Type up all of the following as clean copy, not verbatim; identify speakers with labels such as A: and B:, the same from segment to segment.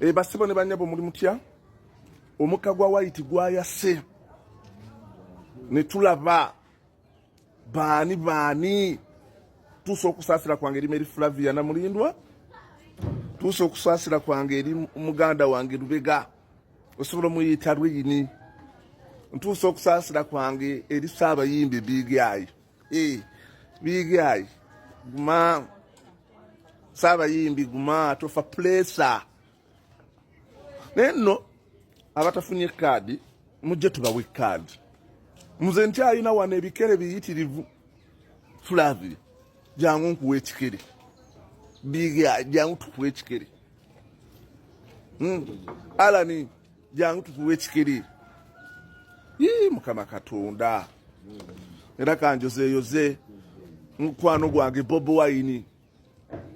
A: E, bassebo ne bannyabo muli mutya? Omukka gwa wayiti gwayase ne tulaba baani baani. Tuusa okusaasira kwange eri Mary Flavia Namulindwa, tuusa okusaasira kwange eri muganda wange Lubega, osobola omuyita Lweyini. Ntuusa okusaasira kwange eri Ssaabayimbi Big Eye. Eh, Big Eye guma, Ssaabayimbi guma, tofa pulesa. Naye nno abatafunye kaadi mujje tubawe kaadi. Nze nkyalina wano ebikere biyitirivu. Flavia, jangu nkuwa ekikere. Big Eye, jangu tukuwa ekikere. Alani, jangu tukuwa ekikere. Yii, Mukama Katonda. Era kanjozeeyoze mukwano gwange Bobi Wine,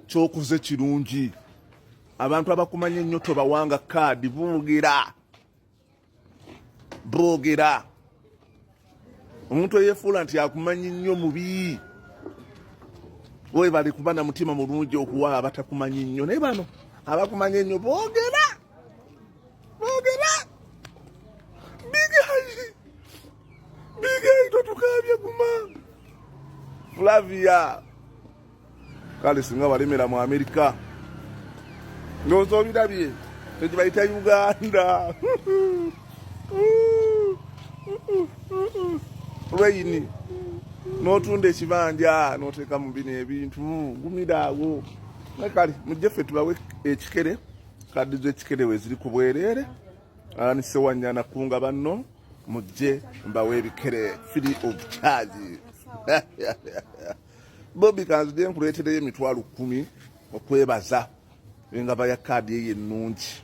A: kyokoze kirungi. Abantu abakumanya ennyo tobawanga kaadi, boogera boogera. Omuntu eyefuula nti akumanyi nnyo mubi, webale kuba na mutima mulungi okuwa abatakumanyi nnyo, naye bano abakumanyi ennyo boogera boogera. Big Eye, Big Eye, totukaabye, guma. Flavia, kale singa walemera mu Amerika, ndowooza obirabye, tegibayita Uganda. Lweyini n'otunda ekibanja n'oteeka mu bino ebintu, gumira awo. Naye kale mujje ffe tubawe ekikere, kaadi z'ekikere we ziri ku bwereere. Ani Sewanyana kunga banno mujje mbawe ebikere free of charge. Bobi, kanzije nkuleetereyo 100,000 okwebaza engaba ya kaadi eyo ennungi.